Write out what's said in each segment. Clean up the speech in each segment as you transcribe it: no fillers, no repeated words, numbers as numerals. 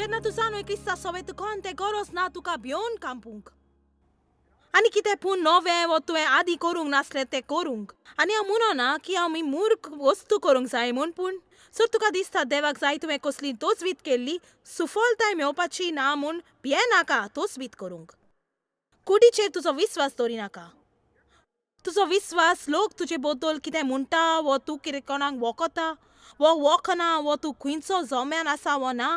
जेन्ना तूं जाणूय क्रिस्ता सोवे तुका तें गरज ना तुका भियोन कांपूंक आनी कितें पूण नवें वो तुवें आदीं करूंक नासलें तें करूंक. आनी हांव म्हणना की आमी मूर्ख वस्तू करूंक जाय म्हूण, पूण सर तुका दिसता देवाक जाय तुवें कसली तोचवीत केल्ली सुफलताय मेवपाची ना म्हूण भिये नाका तोचवीत करूंक. कुडीचेर तुजो विस्वास दवरिनाका. तुजो विस्वास लोक तुजे बद्दल कितें म्हणटा वो तूं कितें कोणाक वखता वो वखना वो तूं खंयचो जम्यान आसा वो ना,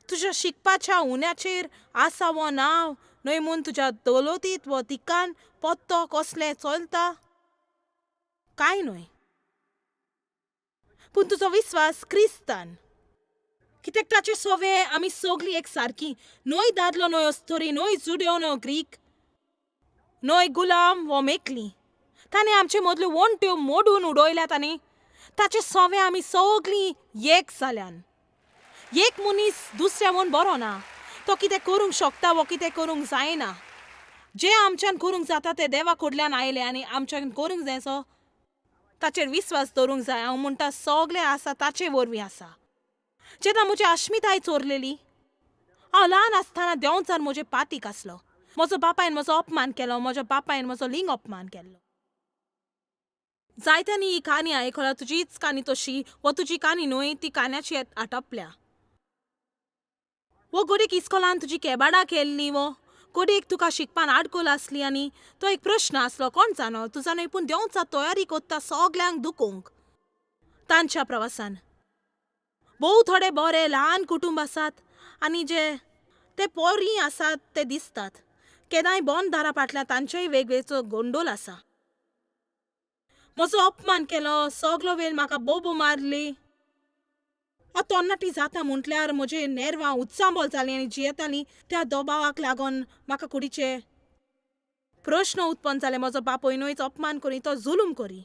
तुज्या शिकपाच्या उण्याचेर आसा वो ना, न्हय म्हूण तुज्या दौलतीत वो दिकान पत्तो कसलें चलता कांय न्हय, पूण तुजो विस्वास क्रिस्तान. कित्याक ताचे सोवे आमी सगळीं एक सारकी, न्हय दादलो न्हय अस्तोरी, न्हय जुड्यो न्हय ग्रीक, न्हय गुलाम वो मेकली. ताणें आमचे मदल्यो वण्ट्यो मोडून उडयल्यात आनी ताचे सोवे आमी सगळीं एक जाल्यान. एक मनीस दुसऱ्या म्हूण बरो ना, तो कितें करूंक शकता वो कितें करूंक जायना. जें आमच्यान करूंक जाता तें देवा कडल्यान आयलें आनी आमच्यान करूंक जाय सो ताचेर विस्वास दवरूंक जाय. हांव म्हणटा सगळें आसा ताचे वरवीं आसा. जेन्ना म्हजी आश्मिताय चोरलेली, हांव ल्हान आसतना देंवचार म्हजे पातीक आसलो. म्हजो बापायन म्हजो अपमान केलो, म्हज्या बापायन म्हजो लिंग अपमान केल्लो. जायत्यांनी ही काणी आयकल्या, तुजीच काणी तशी वो तुजी काणी न्हय ती कान्याची आटपल्या. वो घडयेक इस्कोलान तुजी केबाडां केल्लीं वो घडयेक तुका शिकपान आडकोल आसली आनी तो एक प्रश्न आसलो, कोण जाणो तुजा न्हय, पूण देंवचार तयारी कोत्ता सगल्यांक दुखोवंक तांच्या प्रवासान. भोव थोडे बरे ल्हान कुटुंब आसात आनी जे ते पोरी आसात ते दिसतात केन्नाय बंद दारा फाटल्यान तांचेय वेगवेगळो गोंडोल आसा. म्हजो अपमान केलो, सगलो वेळ म्हाका बोबो मारली. हांव तरणाटी जाता म्हटल्यार म्हजे नेर्वां उत्सांबोल जालीं आनी जियेतालीं त्या दबावाक लागून म्हाका कुडीचे प्रश्न उत्पन्न जाले. म्हजो बापूय न्हयच अपमान करी, तो जुलूम करी.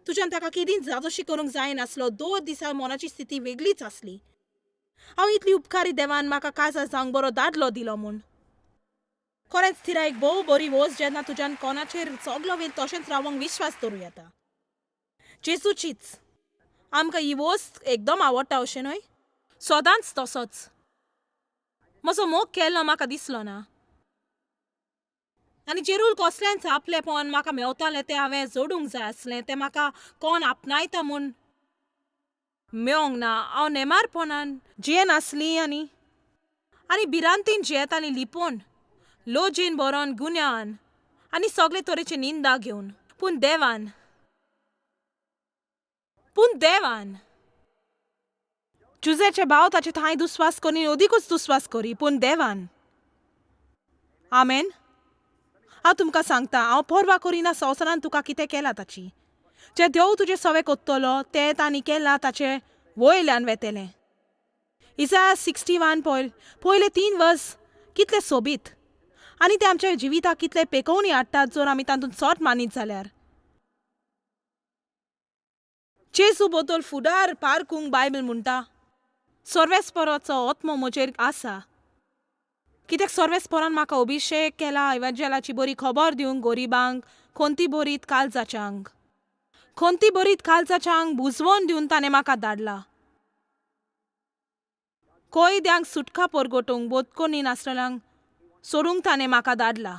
तुज्यान ताका केदींच जादोशी करूंक जायनासलो. दर दिसा मनाची स्थिती वेगळीच आसली. हांव इतली उपकारी देवान म्हाका काजार जावंक बरो दादलो दिलो म्हूण. खरेंच थिरा एक भोव बरी वस्त जेन्ना तुज्यान कोणाचेर सगलो वेळ तशेंच रावंक विश्वास दवरूं येता. जेजूचीच आमकां ही वस्त एकदम आवडटा अशें न्हय, सदांच तसोच म्हजो मोग केल्लो म्हाका दिसलो ना आनी जेरूल कसलेंच आपलेपण म्हाका मेवतालें तें हांवें जोडूंक जाय आसलें. तें म्हाका कोण आपणायता म्हूण मेवंक ना. हांव नेमारपणान जियेनासली आनी आनी भिरांतीन जियेताली, लिपोवन, लजेन भरोन, गुन्यान आनी सगळे तरेचे निंदा घेवन. पूण देवान, पूण देवान. जुजेचे भाव ताचे थांय दुस्वास करी, अदिकूच दुस्वास करी, पूण देवान. आमेन. हांव तुमकां सांगता, हांव पर्वा करिना संवसारान तुका कितें केलां ताची, जें देव तुजें सवें कोत्तलो तें तांणी केलां ताचे वयल्यान वेतलें. इजा 61 पयले 3 वर्स कितले सोबीत आनी ते आमच्या जिविताक कितले पेकोवणी हाडटात जर आमी तातूंत सोट मानीत जाल्यार. जेजू बद्दल फुडार पारकूंक बायबल म्हणटा, सर्वेस्पराचो आत्मो म्हजेर आसा, कित्याक सर्वेस्परान म्हाका अभिशेक केला इवांजेलाची बरी खबर दिवंक गरिबांक, खंती भरीत काळजाच्यांक, खंती भरीत काळजाच्यांक बुजवण दिवन ताणें म्हाका धाडला, कैद्यांक सुटका परगटूंक, बोदकोनी नासलेल्यांक सोडूंक ताणें म्हाका धाडला.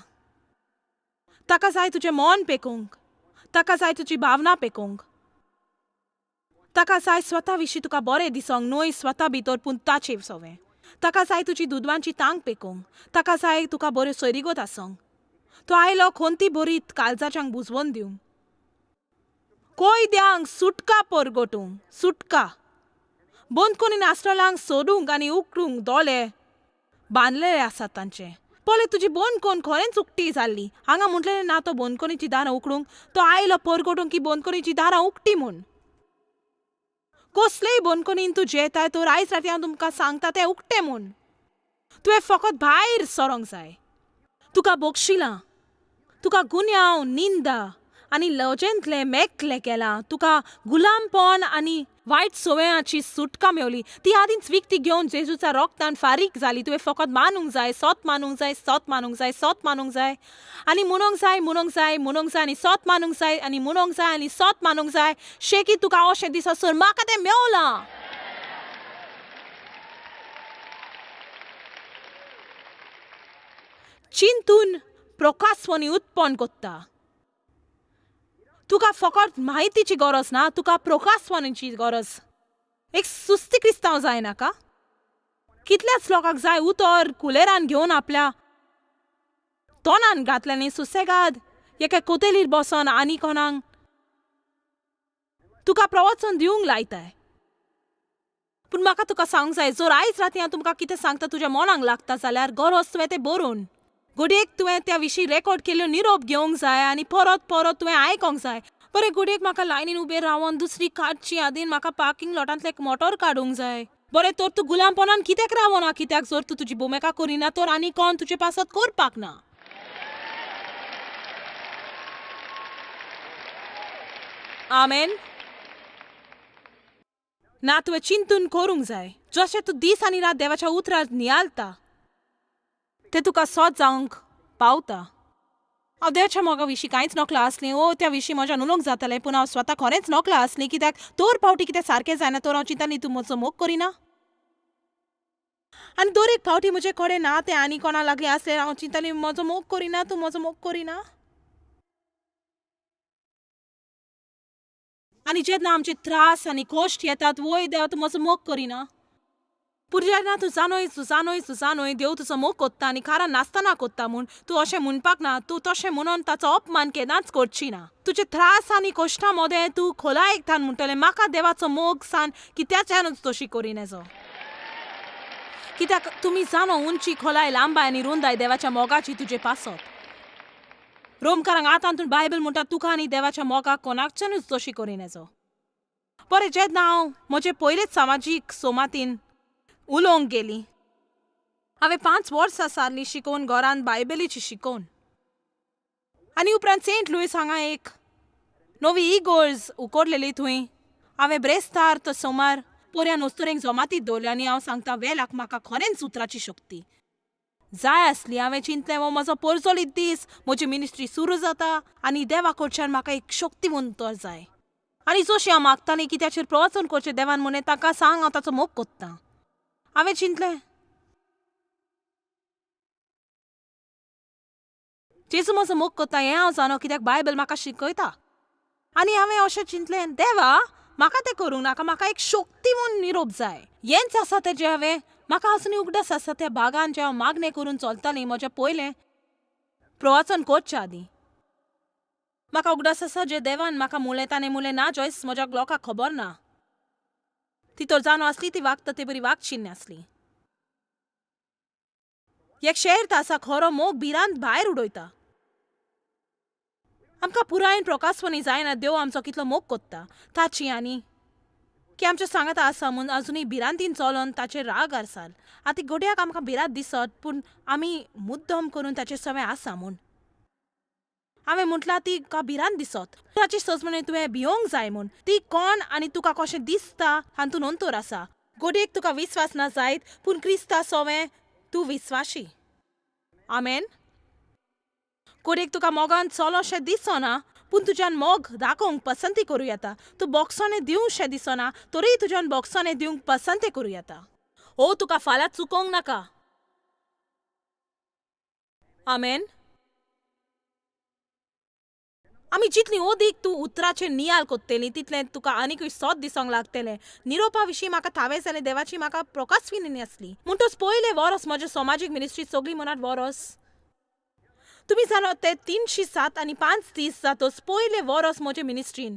ताका जाय तुजें मन पेकोवंक, ताका जाय तुजी भावना पेकोवंक, ताका जाय स्वता विशीं तुका बरें दिसोंक, न्हय स्वता भितर पूण ताचे सवें. ताका जाय तुजी दुदवांची तांक पेकोवंक, ताका जाय तुका बऱ्यो सोयरीगत आसोंक. तो आयलो खंती भरीत काळजाच्यांक बुजवण दिवंक, कैद्यांक सुटका परगटूंक, सुटका बंदखणीन आसलेल्यांक सोडूंक आनी उकडूंक दोळे बांदलेले आसात तांचे. पळय तुजी बंदखण खरेंच उकती जाल्ली. हांगा म्हटलेलें ना तो बंदखणीची दारां उकडूंक, तो आयलो परगटूंक की बंदखणीची दारां उकटी म्हूण. कसलेय बंदखणीन तूं जेताय तर आयज राती हांव तुमकां सांगता तें उकतें म्हूण. तुवें फकत भायर सरोंक जाय. तुका बक्षिलां, तुका गुन्यांव, निंदा आनी लजेंतलें मेकलें केलां. तुका गुलामपण आनी वायट संवयांची सुटका मेवली. ती आदींच विकती घेवन जेजूच्या रोगतान फारीक जाली. तुवें फकत मानूंक जाय, सोत मानूंक जाय, सोत मानूंक जाय, सोत मानूंक जाय आनी म्हणूंक जाय, म्हणूंक जाय, म्हणूंक जाय आनी सोत मानूंक जाय आनी म्हणूंक जाय आनी सोत मानूंक जाय. शेकी तुका अशें दिसत सर म्हाका तें मेवलां. चिंतून प्रकासवणी उत्पन्न कोत्ता. तुका फकत म्हायतीची गरज ना, तुका प्रकासवणीची गरज. एक सुस्ती क्रिस्तांव जाय नाका. कितल्याच लोकांक जाय उतर कुलेरान घेवन आपल्या तोंडान घातल्यानी सुसेगाद एका कोतेलीर बसोन आनी कोणाक तुका प्रवचन दिवंक लायताय. पूण म्हाका तुका सांगूंक जाय, जर आयज राती हांव तुमकां कितें सांगता तुज्या मनाक लागता जाल्यार गरज तुवें तें बरोवन घडयेक तुवें त्या विशीं रेकॉर्ड केल्ल्यो निरोप घेवंक जाय आनी परत परत तुवें आयकोंक जाय. बरें, घडयेक म्हाका लायनीन उबें रावन दुसरी काडची आदीं म्हाका पार्किंग लॉटांतलें एक मोटोर काडूंक जाय. बरें, तर तूं गुलामपणान कित्याक रावना? कित्याक जर तूं तुजी भुमिका करिना तर आनी कोण तुजे पासत करपाक ना. आमेन. ना, तुवें चिंतून करूंक जाय. जशें तूं दीस आनी रात देवाच्या उतरार नियाळता तें तुका सत जावंक पावता. हांव देवाच्या मोगा विशीं कांयच नकळो आसलीं. ओ, त्या विशीं म्हज्यान उलोवंक जातालें, पूण हांव स्वता खरेंच नकळो आसलीं. कित्याक दर फावटी कितें सारकें जायना तर हांव चिंताली, तूं म्हजो मोग करिना. आनी दर एक फावटी म्हजे कडेन ना तें आनी कोणा लागीं आसलें, हांव चिंताली, म्हजो मोग करिना, तूं म्हजो मोग करिना. आनी जेन्ना आमचे त्रास आनी कश्ट येतात, वय देवा, तूं म्हजो मोग करिना. पूण जेन्ना तूं जाणोय, तूं जाणोय, तूं जाणोय देव तुजो मोग कोत्ता आनी कारण नासतना कोत्ता म्हूण तूं अशें म्हणपाक ना. तूं तशें म्हणून ताचो अपमान केन्नाच करची ना. तुजे त्रास आनी कश्टां मदें तूं खोलायेक म्हणटलें, म्हाका देवाचो मोग सान कित्याच्यानूच तशी करिनेजो. कित्याक तुमी जाणो उंची, खोलाय, लांबाय आनी रुंदाय देवाच्या मोगाची तुजे पासत. रोमकारांक आतां तूं बायबल म्हणटा, तुका आनी देवाच्या मोगाक कोणाकच्यानूच तशी करिनेजो. बरें, जेन्ना हांव म्हजे पयलेच समाजीक सोमातीन उलोवंक गेली, हांवें 5 वर्सां सारलीं शिकोवन घरांत बायबलीची शिकोवन. आनी उपरांत सेंट लुईस हांगा एक नवी इगोर्ज उकोडलेली, थंय हांवें ब्रेस्तार तो सोमार पोरयान अस्तुरेंक जमातीत दवरलें. आनी हांव सांगता, वेलाक म्हाका खरेंच उतराची शक्ती जाय आसली. हांवें चिंतलें, हो म्हजो पोरजोलीत दीस, म्हजी मिनिस्ट्री सुरू जाता आनी देवा कडच्यान म्हाका एक शक्तीवंत जाय. आनी जशी हांव मागतालीं कित्याचेर प्रवचन करचें, देवान म्हणलें, ताका सांग हांव ताचो मोग कोत्तां. हांवें चिंतलें, जेजू म्हजो मोग कोत्ता हें हांव जाणो, कित्याक बायबल म्हाका शिकयता. आनी हांवें अशें चिंतलें, देवा, म्हाका तें करूंक नाका, म्हाका एक शक्तीवंत निरोप जाय. हेंच आसा तें जें हांवें म्हाका आजुनूय उगडास आसा त्या बागान जें हांव मागणें करून चलतालीं म्हजें पयलें प्रवचन करच्या आदीं. म्हाका उगडास आसा जें देवान म्हाका म्हणलें, ताणें म्हणलें, ना जॉयस, म्हज्या लोकांक खबर ना. ती तर जाणो आसली, ती वागता ते बरी वागची नासली. एक शेर्त आसा, खरो मोग भिरांत भायर उडयता. आमकां पुरायेन प्रकासवणी जायना देव आमचो कितलो मोग कोत्ता ताची आनी की आमच्या सांगाता आसा म्हूण अजुनूय भिरांतीन चलोन ताचेर राग आरसाल. आतां घडयाक आमकां भिरांत दिसत, पूण आमी मुद्दम करून ताचे सवें आसा म्हूण. हांवें म्हटलां, तिका भिरांत दिसत ताची सजमणी तुवें भियोंक जाय म्हूण. ती कोण आनी तुका कशें दिसता हातूंत अंतर आसा. घडयेक तुका विस्वास ना जायत, पूण क्रिस्ता सोवें तूं विस्वाशी. आमेन. घडयेक तुका मोगान चलोशें दिसना, पूण तुज्यान मोग दाखोवंक पसंती करूं येता. तूं बोक्सांनी दिवंक दिसना, तरीय तुज्यान बोक्सांनी दिवंक पसंती करूं येता. ओ, तुका फाल्यां चुकोवंक नाका. आमेन. आमी जितली ओदीक तूं उतराचेर नियाळ कोत्तली तितलें तुका आनीकूय सोद दिसोंक लागतलें. निरोपा विशीं म्हाका थावें जालें, देवाची म्हाका प्रकासविनी आसली. म्हणटच पयलें वरोस म्हज्या समाजीक मिनिस्ट्री सगळीं म्हणात वरोस. तुमी जाणा ते 307 आनी 5 दीस जातच पयलें वरोस म्हजे मिनिस्ट्रीन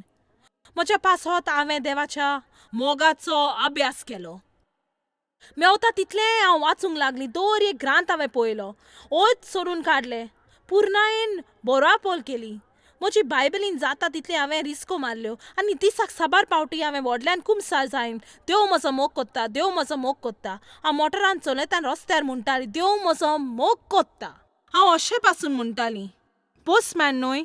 म्हज्या पासत हांवें देवाच्या मोगाचो अभ्यास केलो. मेवता तितलें हांव वाचूंक लागली. दर एक ग्रांत हांवें पळयलो, ओत सोडून काडलें, पुर्णायेन बरोवपावळ केली. म्हजी बायबलीन जाता तितलें हांवें रिस्को मारल्यो आनी दिसाक साबार पावटी हांवें व्हडल्यान कुमसार जायन, देव म्हजो मोग कोत्ता, देव म्हजो मोग कोत्ता. हांव मोटरान चलयतना रस्त्यार म्हणटाली, देव म्हजो मोग कोत्ता. हांव अशें पासून म्हणटाली, पोस्टमॅन न्हय,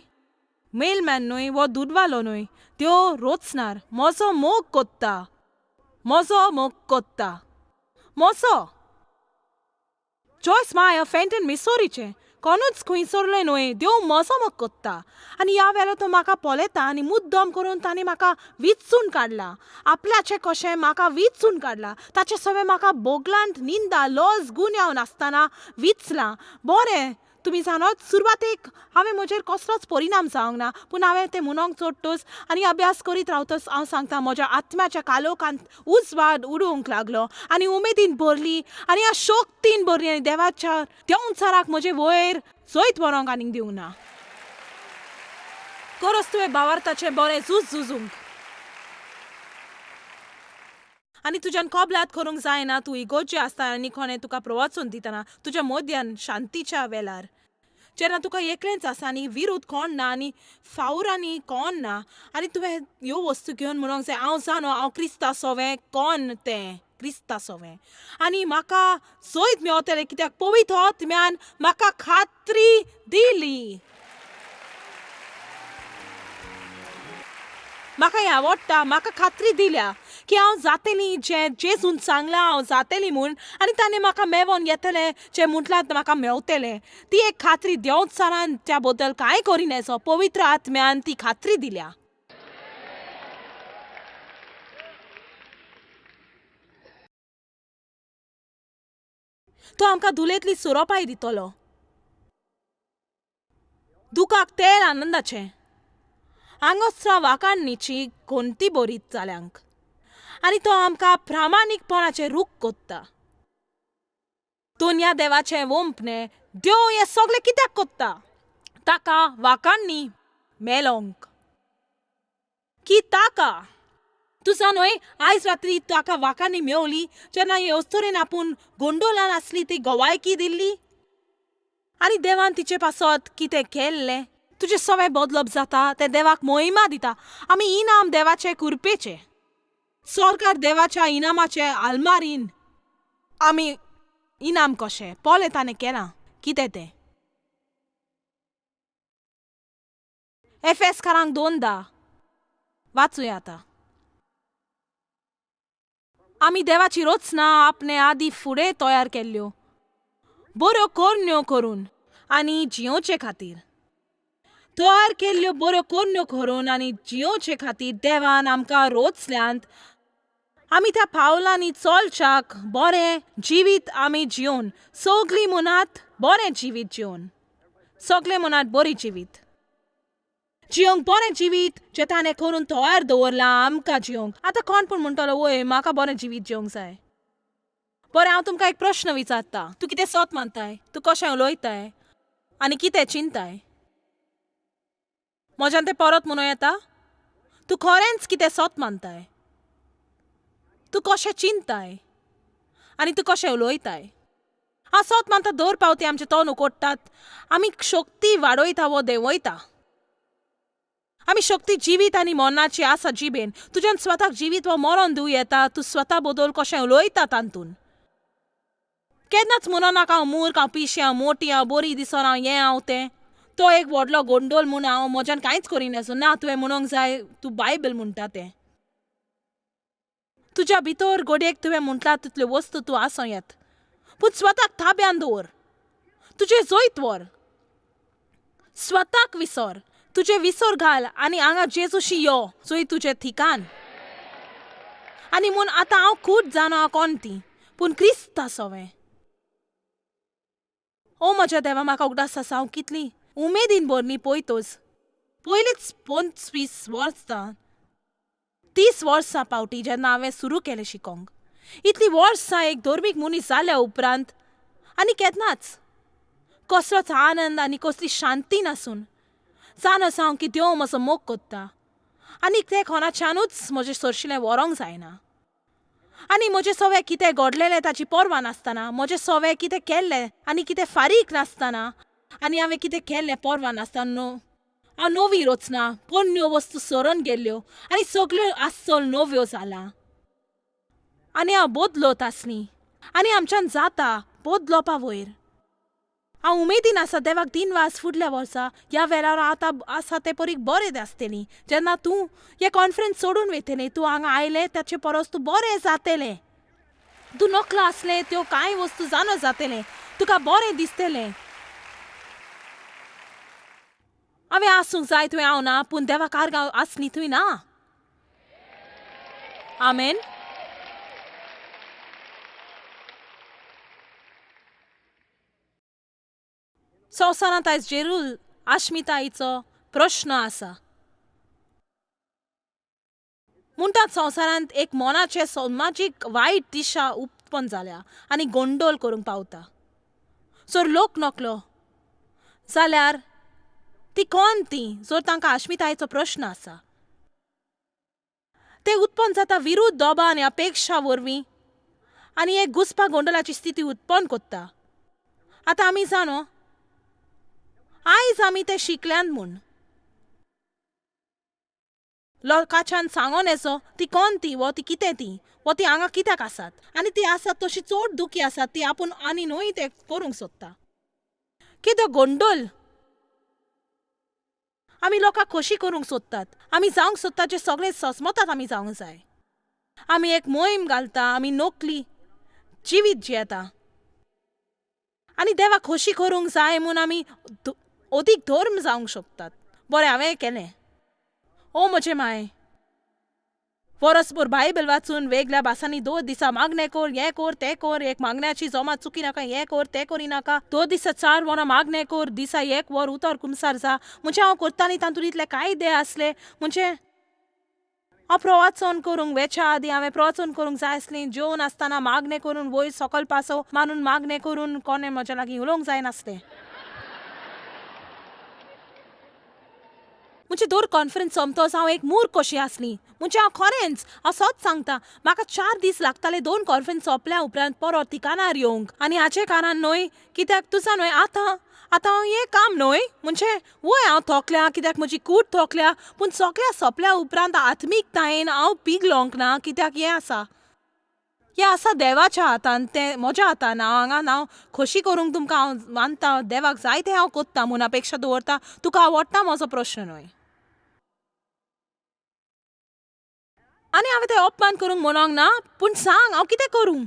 मेलमॅन न्हय वो दुदवालो न्हय, त्यो रोचणार म्हजो मोग कोत्ता, म्हजो मोग कोत्ता, म्हजो. जॉयस माया फेंटन मिसोरीचें कोणूच खंय सोरलें न्हय, देव म्हजो मोग कोत्ता. आनी ह्या वेळार तो म्हाका पळयता आनी मुद्दम करून ताणें म्हाका विचून काडला. आपल्याचें कशें म्हाका विचून काडला. ताचें सगळें म्हाका बोगलांत निंदा लज गुन्यांव नासतना विचलां. बरें, तुमी जाणोत, सुरवातेक हांवें म्हजेर कसलोच परिणाम जावंक ना, पूण हांवें तें म्हणोंक चडटच आनी अभ्यास करीत रावतच हांव सांगता, म्हज्या आत्म्याच्या कालोखांत उजवाड उडोवंक लागलो आनी उमेदीन भरली आनी हांव शक्तीन भरली आनी देवाच्या देंवचाराक म्हजे वयर जैत व्हरोंक आनीक दिवंक ना. गरज तुवें भावार्थाचें बरें झूज झुजूंक आनी तुज्यान कबलात करूंक जायना. तूं इगोर्जे आसता आनी कोणें तुका प्रवचन दितना तुज्या मद्यान शांतीच्या वेळार जेन्ना तुका एकलेंच आसा आनी विरोध कोण ना आनी फावरांनी कोण ना आनी तुवें ह्यो वस्तू घेवन म्हणूंक जाय, हांव जाणो हांव क्रिस्ता सोवें कोण तें क्रिस्ता सोवें आनी म्हाका जैत मेवतलें, कित्याक पवित्र आत्म्यान म्हाका खात्री दिली. म्हाका हें आवडटा. म्हाका खात्री दिल्या की हांव जातली जें जेजून सांगलां हांव जातली म्हूण, आनी ताणें म्हाका मेवोन येतलें जें म्हटलां म्हाका मेवतलें. ती एक खात्री देंवचारान त्या बद्दल कांय करिनासो, पवित्र आत्म्यान ती खात्री दिल्या. तो आमकां दुलेंतली सोरोपाय दितलो, दुखाक तेल आनंदाचें, आंगोस्त्रां वाखाणीची कोणती बरी जाल्यांक, आनी तो आमकां प्रामाणीकपणाचें रूख कोत्ता. दोनया देवाचें वोंपणें देव हें सगळें कित्याक कोत्ता? ताका वाखाणणी मेलोंक की ताका तुजा न्हय. आयज रात्री ताका वाखाणणी मेवली जेन्ना हे अस्तुरेन आपूण गोंडोलान आसली ती गवायकी दिल्ली आनी देवान तिचे पासत कितें केल्लें. तुजें सगळें बदलप जाता तें देवाक मोहिमा दिता. आमी इनाम देवाचे कुरपेचे, सरकार देवाच्या इनामाचे आलमारीन आमी इनाम कशें पळय ताणें केलां कितें तें. एफएसकारांक 2 वाचूया आतां. आमी देवाची रचना आपणे आदी फुडें तयार केल्ल्यो बऱ्यो करण्यो करून आनी जियोवचे खातीर तयार केल्ल्यो बऱ्यो करण्यो करून आनी जियोवचे खातीर देवान आमकां रोचल्यांत. आमी त्या पावलांनी चलच्याक बरें जिवीत आमी जियोवन सगळीं म्हणात बरें जिवीत जियोवन, सगळें म्हणात बरी जिवीत जियोंक, बरें जिवीत जें ताणें करून तयार दवरलां आमकां जियोंक. आतां कोण पूण म्हणटलो, वय म्हाका बरें जिवीत जियोंक जाय. बरें, हांव तुमकां एक प्रश्न विचारता, तूं कितें सत मानताय, तूं कशें उलयताय आनी कितें चिंताय? म्हज्यान तें परत म्हणूं येता? तूं खरेंच कितें सत मानताय, तूं कशें चिंताय आनी तूं कशें उलयताय? हांव सत मानता दर पावती आमचें तोंड उकोडटात आमी शक्ती वाडयता वो देंवयता. आमी शक्ती जिवीत आनी मरणाची आसा जिबेन. तुज्यान स्वताक जिवीत वो मरण दिवं येता. तूं स्वता बद्दल कशें उलयता तातूंत. केन्नाच म्हणो नाका हांव मूर्ख, हांव पिशें, हांव मोटी, हांव बरी दिसना, हांव हें हांव तें. तो एक व्हडलो गोंडोल म्हूण हांव म्हज्यान कांयच करिनासो ना. तुवें म्हणूंक जाय तूं बायबल म्हणटा तें. तुज्या भितर घडयेक तुवें म्हटलां तितल्यो वस्तू तूं आसूं येत, पूण स्वताक ताब्यान दवर, तुजें जैत व्हर, स्वताक विसर, तुजें विसर घाल आनी हांगा जेजूशी यो जंय तुजें ठिकाण. आनी म्हूण आतां हांव खूब जाणा कोण ती, पूण क्रिस्ता सोवें. ओ म्हज्या देवा, म्हाका उगडास आसा हांव कितली उमेदीन भरली पयतोच पयलींच 25 वर्सां 30 वर्सां पावटी जेन्ना हांवें सुरू केलें शिकोंक. इतलीं वर्सां एक धर्मीक मनीस जाल्या उपरांत आनी केन्नाच कसलोच आनंद आनी कसली शांती नासून जाण आसा हांव की देव म्हजो मोग कोत्ता आनी तें कोणाच्यानूच म्हजें सरशिलें व्हरोंक जायना. आनी म्हजें सगळें कितें घडलेलें ताची पर्वा नासतना, म्हजें सगळें कितें केल्लें आनी कितें फारीक नासतना, आनी हांवें कितें केल्लें पर्वा नासतना, न्हू हांव नवी रचना, पोन्न्यो वस्तू सरून गेल्ल्यो आनी सगल्यो आसल नव्यो जालां आनी हांव बदलत आसली. आनी आमच्यान जाता बदलोपा वयर. हांव उमेदीन आसा देवाक दिनवास. फुडल्या वर्सा ह्या वेळार आतां आसा ते परीक बरें आसतलीं. जेन्ना तूं हें कॉन्फरन्स सोडून वयतलें, तूं हांगा आयलें ताचे परस तूं बरें जातलें. तूं नकलो आसलें त्यो कांय वस्तू जाणो जातलें, तुका बरें दिसतलें. हांवें आसूंक जाय थंय हांव ना, पूण देवा कारगांव आसली थंय ना. आमेन. संवसारांत आयज जेरूल आश्मिताईचो प्रश्न आसा. म्हणटात संवसारांत एक मनाचे समाजीक वायट दिशा उत्पन्न जाल्या आनी गोंडोल करूंक पावता. जर लोक नकलो जाल्यार ती कोण ती जर तांकां आश्मितायेचो प्रश्न आसा. ते उत्पन्न जाता विरुद्ध दोबा आनी अपेक्षा वरवीं आनी एक घुसपा गोंडलाची स्थिती उत्पन्न करता. आतां आमी जाणो आयज आमी ते शिकल्यान म्हूण लोकांच्यान सांगोन येचो ती कोण ती वो ती कितें ती वो ती हांगा कित्याक आसात आनी ती आसात तशी चड दुखी आसात ती आपूण आनी न्हय ते करूंक सोदता. कितें गोंडोल. आमी लोकांक खोशी करूंक सोदतात. आमी जावंक सोदतात जे सगळे सजमतात आमी जावंक जाय. आमी एक मोहीम घालता, आमी नकली जिवीत जियेता आनी देवाक खोशी करूंक जाय म्हूण आमी अदीक धर्म जावंक शकतात. बरें हांवें केलें. ओ म्हजे माय, वरसभर बायबल वाचून वेगळ्या भासांनी 2 दिसां मागणें कर, हें कर, तें कर, एक मागण्याची जमा चुकी नाका, हें कर, तें करिनाका, 2 दिसां 4 वरां मागणें कर, दिसा 1 वर उतर कुमसार जा. म्हणजे हांव करतालीं तातूंत इतले कायदे आसले. म्हणजे हांव प्रवाचन करूंक वेच्या आदीं हांवें प्रवाचन करूंक जाय आसलीं. जेवन आसतना मागणें करून वयर सकयल पासो मारून मागणें करून कोणें म्हज्या लागीं उलोवंक जायनासलें. म्हणजे दर कॉन्फरन्स सोमतोच हांव एक मूर्ख कशी आसली. म्हणजे हांव खरेंच हांव सत सांगता, म्हाका 4 दीस लागताले 2 कॉन्फरन्स सोंपल्या उपरांत परत ठिकाणार येवंक. आनी हाचें कारण न्हय कित्याक तुजा न्हय आतां आतां हांव हें काम न्हय म्हणजे वय हांव थोकल्या कित्याक म्हजी कूड थोकल्या, पूण सगळ्या सोंपल्या उपरांत आत्मीकतायेन हांव पिगलोंक ना कित्याक हें आसा, हें आसा देवाच्या हातान, तें म्हज्या हातान. हांव हांगा हांव खोशी करूंक तुमकां हांव मानता, देवाक जाय तें हांव कोत्ता म्हूण अपेक्षा दवरता. तुका आवडटा म्हजो प्रश्न न्हय. आनी हांवें तें अपमान करूंक म्हणोंक ना, पूण सांग हांव कितें करूं?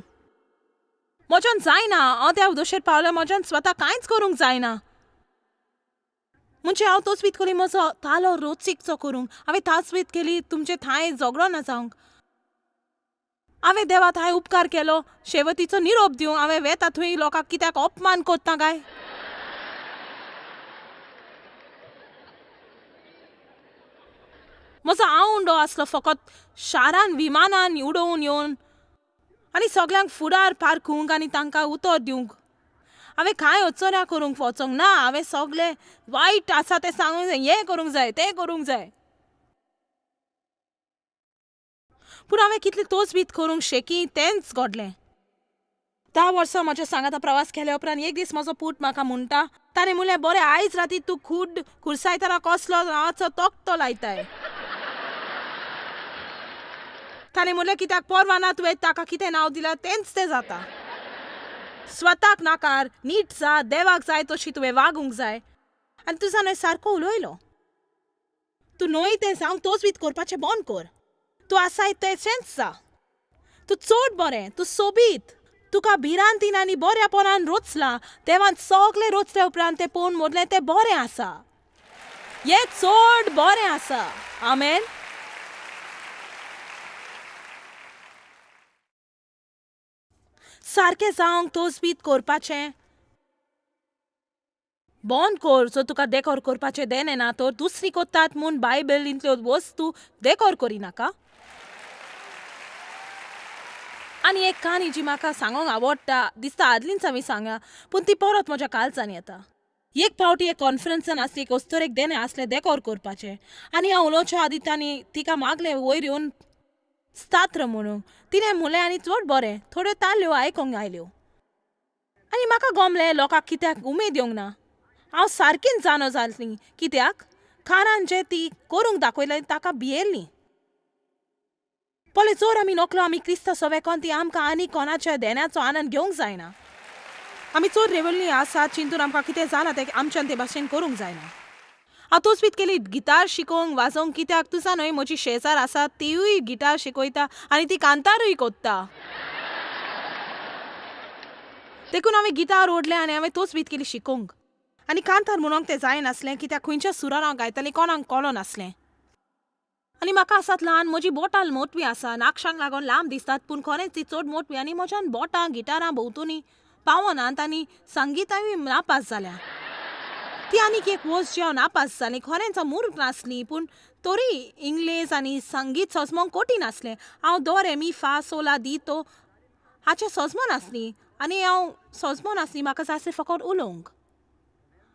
म्हज्यान जायना. हांव त्या दोशेर पावल्या, म्हज्यान स्वता कांयच करूंक जायना. म्हणजे हांव तोचवीत केली म्हजो तालो रोचीकचो करूंक. हांवें ताचवीत केली तुमचे थांय झगडो ना जावंक. हांवें देवा थांय उपकार केलो शेवतीचो निरोप दिवंक. हांवें वेता थंय लोकांक कित्याक अपमान कोत्ता काय? म्हजो आवंडो आसलो फकत शारान विमानान उडोवन येवन आनी सगल्यांक फुडार पारखूंक आनी तांकां उतर दिवंक. हांवें कांय अचर्या करूंक वचोंक ना. हांवें सगळें वायट आसा तें सांगूंक जाय, हें करूंक जाय, तें करूंक जाय. पूण हांवें कितली तोचबीत करूंक शेकी तेंच घडलें. 10 वर्सां म्हज्या सांगाता प्रवास केल्या उपरांत एक दीस म्हजो पूत म्हाका म्हणटा, ताणें म्हणलें, बरें आयज राती तूं खूड खुरसायतना कसलो नांवाचो तकटो लायताय. ताणें म्हणलें, कित्याक परवा ना तुवें ताका कितें नांव दिलां तेंच तें जाता. स्वताक नाकार, नीट जा, देवाक जाय तशी तुवें वागूंक जाय. आनी तुजा न्हय सारको उलयलो. तूं न्हय तें जावंक तोचवीत करपाचें बंद कर. तूं आसाय तेचेंच जा. तूं चड बरें, तूं सोबीत, तुका भिरांतीन आनी बऱ्यापणान रोचला. देवान सगळें रोचल्या उपरांत तें पळोवन म्हणलें तें बरें आसा, हें चड बरें आसा. आमेन. सारकें जावंक तोचबीत करपाचें बंद कर. सो तुका देकोर करपाचें देणें ना तर दुसरी कोत्तात म्हूण बायबलींतल्यो वस्तू देकोर करिनाका. आनी एक काणी जी म्हाका सांगोंक आवडटा दिसता, आदलींच हांवें सांगल्या पूण ती परत म्हज्या कालचान येता. एक फावटी एक कॉन्फरन्सान आसली एक अस्तुरेक देणें आसलें देकोर करपाचें आनी हांव उलोवच्या आदीं तांणी तिका मागलें वयर येवन स्तात्र म्हणूंक. तिणें म्हणलें आनी चड बरें थोड्यो ताल्यो आयकोंक आयल्यो आनी म्हाका गमलें लोकांक कित्याक उमेद येवंक ना. हांव सारकीच जाणो जालीं कित्याक, कारण जें ती करूंक दाखयलें ताका भियेल्ली. पळय जर आमी नकलो आमी क्रिस्ता सवे कोण ती आमकां आनी कोणाच्या देण्याचो आनंद घेवंक जायना. आमी चड रेवल्ली आसा चिंतून आमकां कितें जालां तें आमच्यान ते भाशेन करूंक जायना. हांव तोचवीत केली गिटार शिकोवंक वाजोवंक कित्याक तुजा न्हय म्हजी शेजार आसा तिवूय गिटार शिकयता आनी ती कांतारूय कोत्ता. देखून हांवें गिटार ओडलें आनी हांवें तोचवीत केली शिकोवंक. आनी कांतार म्हणूंक तें जायनासलें कित्याक खंयच्या सुरान हांव गायतालें कोणाक कळो नासलें. आनी म्हाका आसात ल्हान म्हजी बोटां मोटवी आसा, नाकशांक लागून लांब दिसतात पूण खरेंच ती चड मोटवी आनी म्हज्यान बोटां गिटारां भोंवतणी पावनात आनी संगितांय नापास जाल्या. ती आनीक एक वोस जेवन नापास जाली. खरेंच हांव मूर्ख नासली, पूण तरी इंग्लेज आनी संगीत सोजमोंक कठीण आसलें. हांव दो रे मी फा सोला दी तो हाचें सोजमो नासली आनी हांव सोजमो नासली. म्हाका जाय आसलें फकत उलोवंक.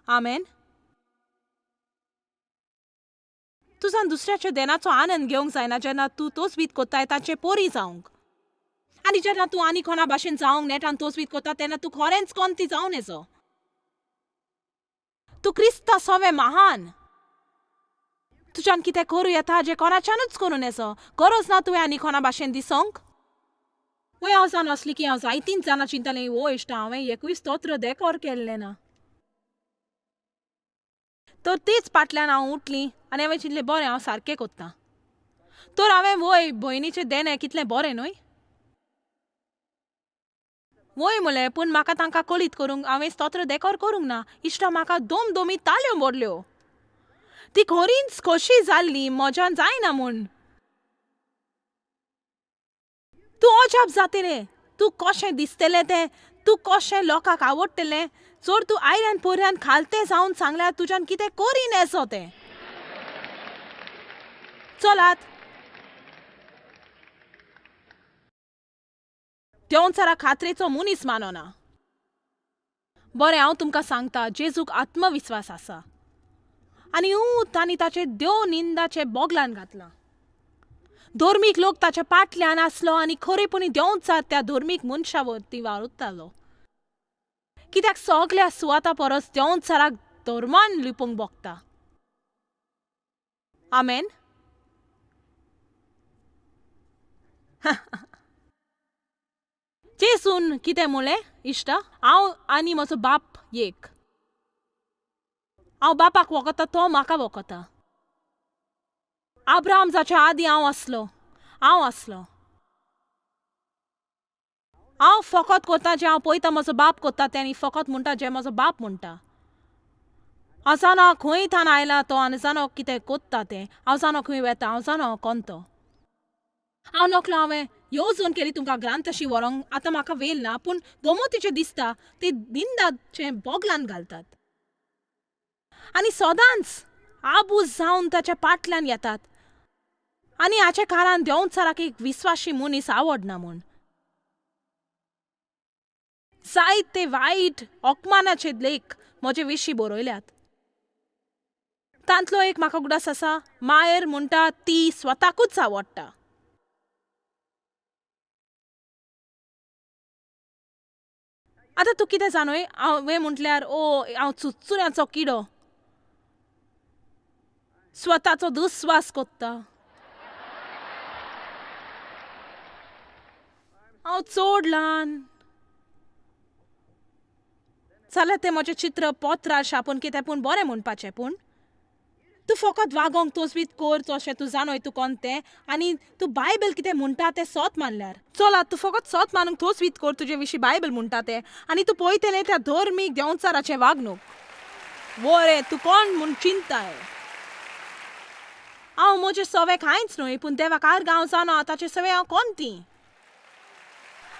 आमेन. तुजान दुसऱ्याच्या देनाचो आनंद घेवंक जायना जेन्ना तूं तोच बीत कोत्ताय ताचे पोरी जावंक. आनी जेन्ना तूं आनी कोणा भाशेन जावंक नेटान तोचबीत कोत्ता तेन्ना तूं खरेंच कोण ती जावन येजो. तूं क्रिस्ता सोवें महान. तुज्यान कितें करूं येता जें कोणाच्यानूच करूं येजो. गरज ना तुवें आनी कोणा भाशेन दिसोंक. वय, हांव जावन आसली की हांव जायतींच जाणां चिंतलें, वो इश्टा, हांवें एकूय स्तोत्र देकोर केल्लें ना. तर तीच फाटल्यान हांव उठली आनी हांवें चिंतलें, बरें, हांव सारकें कोत्तां. तर हांवें वय भयणीचें देणें कितलें बरें न्हय? वय म्हणलें, पूण म्हाका तांकां कळीत करूंक हांवें स्तोत्र देकोर करूंक ना. इश्टा, म्हाका दोम दोमी ताल्यो मोडल्यो. ती खरींच खोशी जाल्ली म्हज्यान जायना म्हूण. तूं अजाप जातलें, तूं कशें दिसतलें तें, तूं कशें लोकांक आवडटलें जर तूं आयल्यान पोरयान खालतें जावन सांगल्यार तुज्यान कितें करीन येसो तें. चलात, देंवचारा खात्रेचो मनीस मानना. बरें, हांव तुमकां सांगता, जेजूक आत्मविस्वास आसा आनी तांणी ताचे देव निंदाचे बोगलान घातलां. धर्मीक लोक ताच्या पाटल्यान आसलो आनी खरेपणी देंवचार त्या धर्मीक मनशा वरती वावुरतालो. कित्याक सगल्या सुवाता परस देंवचाराक धर्मान लिपोवंक भोगता. आमेन. जेजून कितें म्हणलें इश्टा? हांव आनी म्हजो बाप एक. हांव बापाक वखता, तो म्हाका वखता. आब्राम जाच्या आदीं हांव आसलो, हांव आसलो. हांव फकत कोत्ता जें हांव पळयता म्हजो बाप कोत्ता तें, आनी फकत म्हणटा जें म्हजो बाप म्हणटा. हांव जाणा खंय थान आयला तो आनी जाणो कितें कोत्ता तें. हांव जाणो खंय वेता, हांव जाणो कोण तो. हांव नकलो हांवें येवजण केली तुमकां ग्रांतशी व्हरोंक, आतां म्हाका वेल ना, पूण गोमतीचें दिसता ते निंदाचें बोगलान घालतात आनी सदांच आबूज जावन ताच्या पाटल्यान येतात. आनी हाचे कारण देंवचाराक एक विस्वाशी मनीस आवडना म्हूण जायते वायट अपमानाचे लेख म्हजे विशीं बरयल्यात. तांतलो एक म्हाका उगडास आसा, मायर म्हणटा ती स्वताकूच आवडटा. आतां तूं कितें जाणय, हांवें म्हटल्यार ओ हांव चुचुऱ्याचो किडो, स्वताचो दुस्वास कोत्ता. हांव चड ल्हान जाल्यार तें म्हजें चित्र पोत्रार छापून कितें पूण बरें म्हणपाचें. पूण तूं फकत वागोंक तोजवीत कर तशें तूं जाणोय तूं कोण तें आनी तूं बायबल कितें म्हणटा तें सोत मानल्यार. चलात, तूं फकत सोत मानूंक तोजवीत कर तुजे विशीं बायबल म्हणटा तें आनी तूं पळयतलें त्या धर्मीक देंवचाराचें वागणूक. वरें, तूं कोण म्हूण चिंताय. हांव म्हजें सवे कांयच न्हय, पूण देवाक आर्गां हांव जाणो ताचें सवे हांव कोण ती.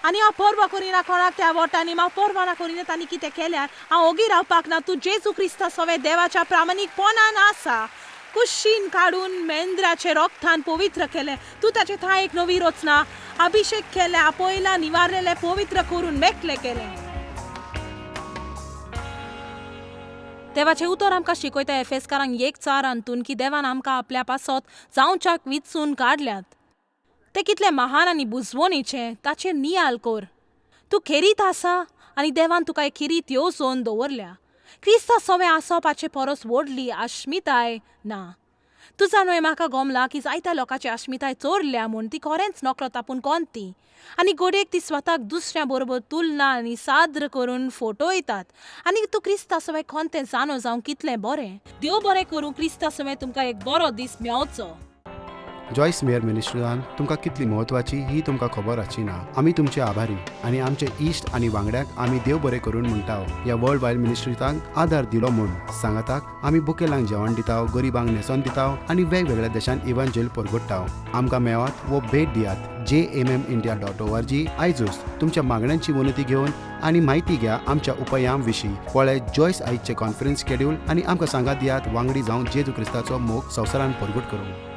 आनी हांव पर्वा करिना कोणाक त्या वोटांनी, हांव पर्वा ना करिना तांणी कितें केल्यार, हांव ओगी रावपाक ना. तूं जेजू क्रिस्ता सवे देवाच्या प्रामाणीकपणान आसा. कुशीन काडून मेंद्राचे रोगतान पवित्र केलें. तूं ताचे थांय एक नवी रचना अभिशेक केलें, आपयला निवारलेलें पवित्र करून मेकलें केलें. देवाचें उतर आमकां शिकयता एफेसकारांक 1:4 अंतून की देवान आमकां आपल्या पासत जावच्याक विचून काडल्यात. तें कितलें महान आनी बुजवणीचें ताचेर नियाल कर. तूं खेरीत आसा आनी देवान तुका एक खेरीत येवजण दवरल्या. क्रिस्ता सवें आसपाचे परस व्हडली आश्मिताय ना. तुजा न्हय म्हाका गोमला की जायत्या लोकांची आश्मिताय चोरल्या म्हूण ती खरेंच नकळत आपूण कोण ती. आनी घडयेक ती स्वताक दुसऱ्या बरोबर तुलना आनी साद्र करून फोटो येतात. आनी तूं क्रिस्ता सवें कोण तें जाणो जावंक कितलें बरें. देव बरें करूं, क्रिस्ता सवें तुमकां एक बरो दीस मेवचो. जॉयस मेयर मिनिस्ट्रीन तुमकां कितली म्हत्वाची ही तुमकां खबर आसची ना. आमी तुमचे आभारी आनी आमचे इश्ट आनी वांगड्यांक आमी देव बरें करून म्हणटा ह्या वर्ल्ड वायड मिनिस्ट्रीतांक आदार दिलो म्हूण. सांगाताक आमी बुकेलांक जेवण दिता, गरिबांक न्हेसोन दिता आनी वेगवेगळ्या देशांत इवांजेल परगट्टा. आमकां मेवात वो भेट दियात. jmmindia.org आयजूच तुमच्या मागण्यांची वनती घेवन आनी म्हायती घ्या आमच्या उपायां विशीं. पळय जॉयस आयजचें कॉन्फरन्स शेड्यूल आनी आमकां सांगात दियात वांगडी जावन जेजू क्रिस्ताचो मोग संवसारान परगट करूंक.